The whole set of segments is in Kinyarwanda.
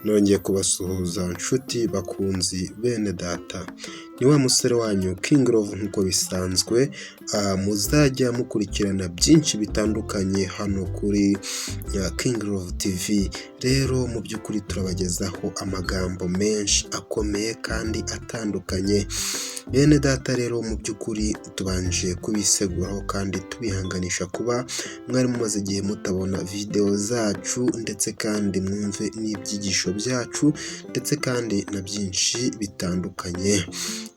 Nongeye kubasuhuza nshuti bakunzi bene data, ni wa musore wanyu King Love nk'uko bisanzwe, muzajya mukurikirana byinshi bitandukanye hano kuri King Love TV. Rero mu by'ukuri turabagezaho amagambo menshi akomeye kandi atandukanye. Bene data rero mu by'ukuri tubanje kubiseguraho kandi tubihanganisha kuba mwari mumaze igihe mutabona videwo zacu, ndetse kandi mwumve n'ibyigisho byacu, ndetse kandi na byinshi bitandukanye.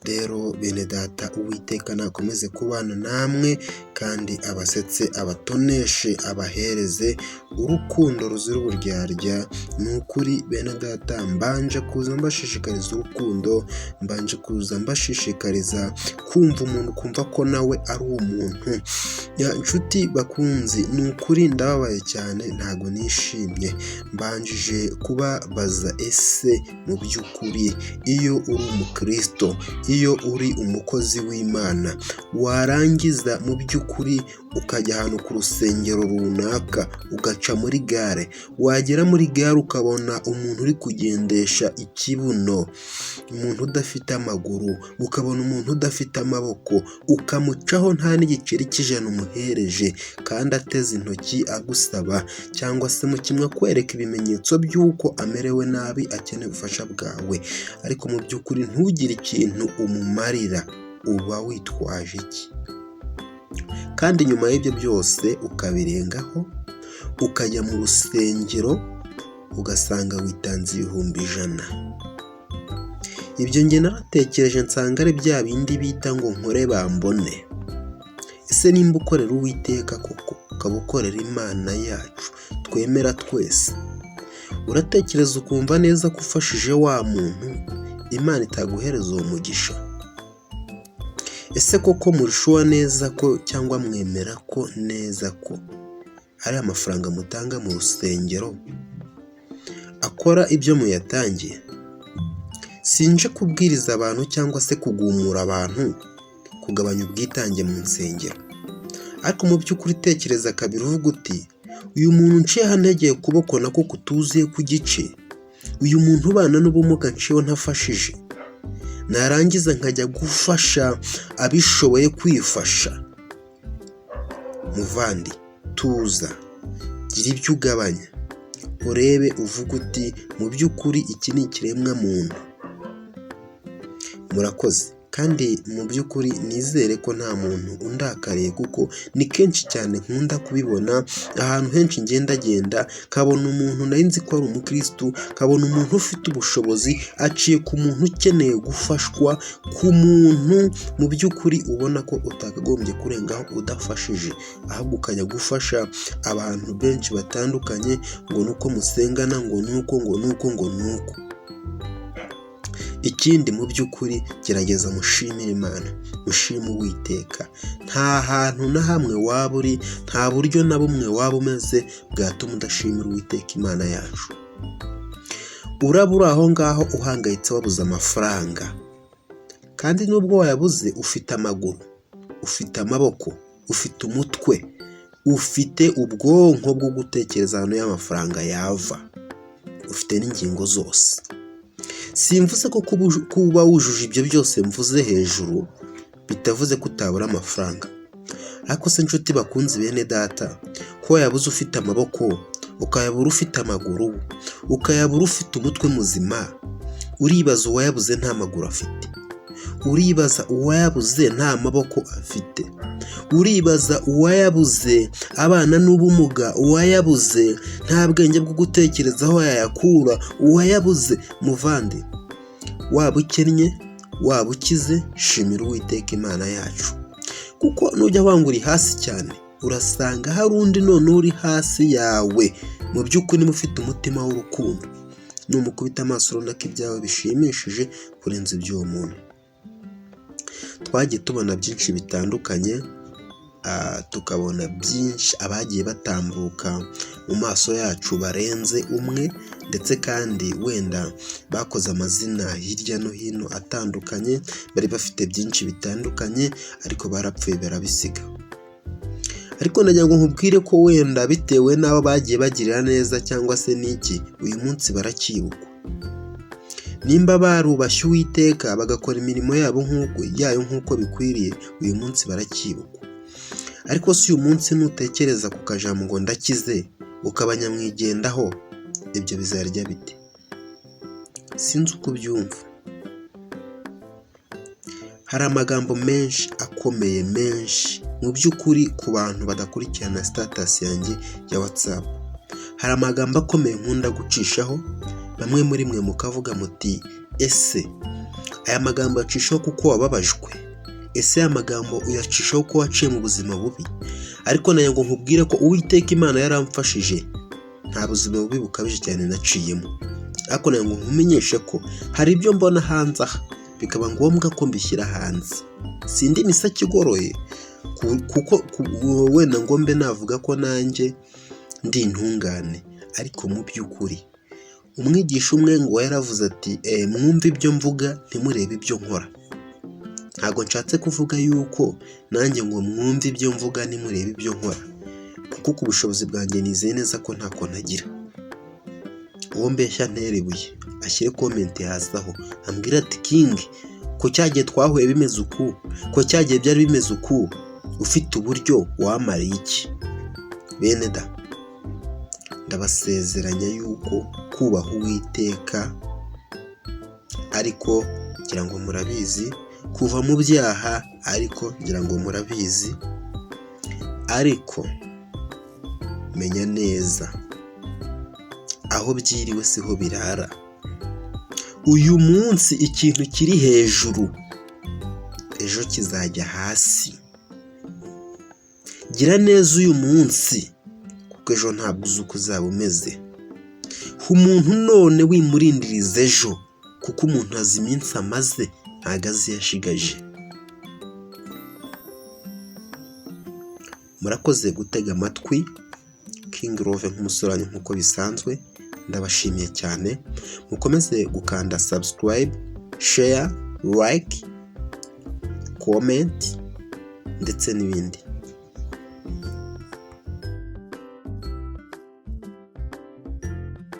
Rero bene data, Uwiteka nakomeze kubana namwe kandi abasetse, abatoneshe, abahereze urukundo ruzira uburyarya. Ni ukuri bene data, mbanje kuza mbashishikariza urukundo, mbanje kuza mbashishikariza kumva umuntu, kumva ko nawe ari umuntu. Nshuti bakunzi, ni ukuri ndababaye cyane, ntabwo nishimye. Mbanjije kubabaza, ese mu by'ukuri iyo uri umukristo, iyo uri umukozi w'Imana, warangiza mu by'ukuri ukajya ahantu ku rusengero runaka, ugaca muri gare, wagera muri gare ukabona umuntu uri kugendesha ikibuno, umuntu udafite amaguru, ukabona umuntu udafite amaboko, ukamucaho nta n'igiceri cy'ijana umuhereje, kandi ateze intoki agusaba, cyangwa se mu kimwe akwereka ibimenyetso by'uko amerewe nabi, akeneye ubufasha bwawe, ariko mu by'ukuri ntugire ikintu umumarira, uba witwaje iki? Kandi nyuma y'ibyo byose ukabirengaho, ukajya mu rusengero ugasanga witanze 100,000. Ibyo njye naratekereje nsanga ari bya bindi bita ngo nkore bambone. Ese nimba ukorera Uwiteka koko, ukaba ukorera Imana yacu twemera twese, uratekereza ukumva neza ko ufashije wa muntu Imana itaguhereza uwo mugisha? Ese koko muri sure neza ko, cyangwa mwemera ko neza ko ari amafaranga mutanga mu rusengero akora ibyo muyatangiye? Sinje kubwiriza abantu cyangwa se kugumura abantu kugabanya ubwitange mu nsengero, ariko mu by'ukuri tekereza kabiri uvuga uti: "Uyu muntu nciye hano ntegeye ukuboko nako kutuzuye ku gice, uyu muntu ubana n'ubumuga nciyeho ntafashije, narangiza nkajya gufasha abishoboye kwifasha." Muvandi, tuza, gira ibyo ugabanya, urebe uvuge uti: "Mu by'ukuri iki ni ikiremwa muntu." Murakoze. Kandi mu by'ukuri nizere ko nta muntu undakariye, kuko ni kenshi cyane nkunda kubibona ahantu henshi ngendagenda, nkabona umuntu nari nzi ko ari umukirisitu, nkabona umuntu ufite ubushobozi aciye ku muntu ukeneye gufashwa, ku muntu mu by'ukuri ubona ko utakagombye kurengaho udafashije, ahubwo ukajya gufasha abantu benshi batandukanye ngo ni uko musengana, ngo ni uko, ngo ni uko, ngo ni uko. Ikindi, mu by'ukuri gerageza mushimire Imana, mushime Uwiteka. Nta hantu na hamwe waba uri, nta buryo na bumwe waba umeze bwatuma udashimira Uwiteka Imana yacu. Uraba uri aho ngaho uhangayitse, wabuze amafaranga, kandi nubwo wayabuze ufite amaguru, ufite amaboko, ufite umutwe, ufite ubwonko bwo gutekereza ahantu y'amafaranga yava, ufite n'ingingo zose. Simvuze ko kuba wujuje ibyo byose mvuze hejuru bitavuze ko utabura amafaranga, ariko se nshuti bakunzi bene data, ko wayabuze ufite amaboko, ukayabura ufite amaguru, ukayabura ufite umutwe muzima, uribaza uwayabuze nta maguru afite, uribaza uwayabuze nta maboko afite, uribaza uwayabuze abana n'ubumuga, uwayabuze nta bwenge bwo gutekereza aho yayakura, uwayabuze? Muvandi, waba ukennye, waba ukize, shimira Uwiteka Imana yacu, kuko nujya wanga uri hasi cyane, urasanga hari undi noneho uri hasi yawe. Mu by'ukuri niba ufite umutima w'urukundo, numukubita amaso urabona ko ibyawe bishimishije kurenza iby'uwo muntu. Twagiye tubona byinshi bitandukanye, tukabona byinshi abagiye batambuka mu maso yacu barenze umwe, ndetse kandi wenda bakoze amazina hirya no hino atandukanye, bari bafite byinshi bitandukanye, ariko barapfuye barabisiga. Ariko nagira ngo nkubwire ko wenda bitewe n'abo bagiye bagirira neza cyangwa se n'iki, uyu munsi baracyibukwa. Nimba barubashye Uwiteka bagakora imirimo yabo nk'uko yayo nk'uko bikwiriye, uyu munsi baracyibukwa. Ariko si uyu munsi nutekereza ku kajambo ngo ndakize, ukaba nyamwigendaho, ibyo bizarya bite? Sinzi uko ubyumva. Hari amagambo menshi akomeye menshi mu by'ukuri ku bantu badakurikirana status yanjye ya WhatsApp. Hari amagambo akomeye nkunda gucishaho, bamwe muri mwe mukavuga muti: "Ese aya magambo uyacishaho kuko wababajwe? Ese aya magambo uyacishaho ko waciye mu buzima bubi?" Ariko nayo ngo nkubwire ko Uwiteka Imana yaramfashije, nta buzima bubi bukabije cyane naciyemo. Ariko nayo ngo nkumenyeshe ko hari ibyo mbona hanze aha bikaba ngombwa ko mbishyira hanze. Sindi imisake igoroye kuko wenda ngo mbe navuga ko nanjye ndi intungane, ariko mu by'ukuri umwigisha umwe ngo yaravuze ati: "Mwumve ibyo mvuga, ntimurebe ibyo nkora." Ntabwo nshatse kuvuga yuko nanjye ngo mwumve ibyo mvuga ntimurebe ibyo nkora, kuko ku bushobozi bwanjye nizeye neza ko ntako ntagira. Uwo mbeshya ntere ibuye, ashyire comment hasi aho ambwira ati: "King, ko cyagihe twahuye bimeze uku, ko cyagihe byari bimeze uku, ufite uburyo wamariye iki?" Bene da, ndabasezeranya yuko kubaha Uwiteka, ariko ngira ngo murabizi, kuva mu byaha, ariko ngira ngo murabizi, ariko menya neza aho byiriwe siho birara. Uyu munsi ikintu kiri hejuru, ejo kizajya hasi. Gira neza uyu munsi kuko ejo ntabwo uzi uko uzaba umeze. Ha umuntu none, wimurindiriza ejo, kuko umuntu azi iminsi amaze, ntabwo azi iyo ashigaje. Murakoze gutega amatwi King Love nk'umusore wanyu nk'uko bisanzwe, ndabashimiye cyane. Mukomeze gukanda subscribe, share, like, comment ndetse n'ibindi.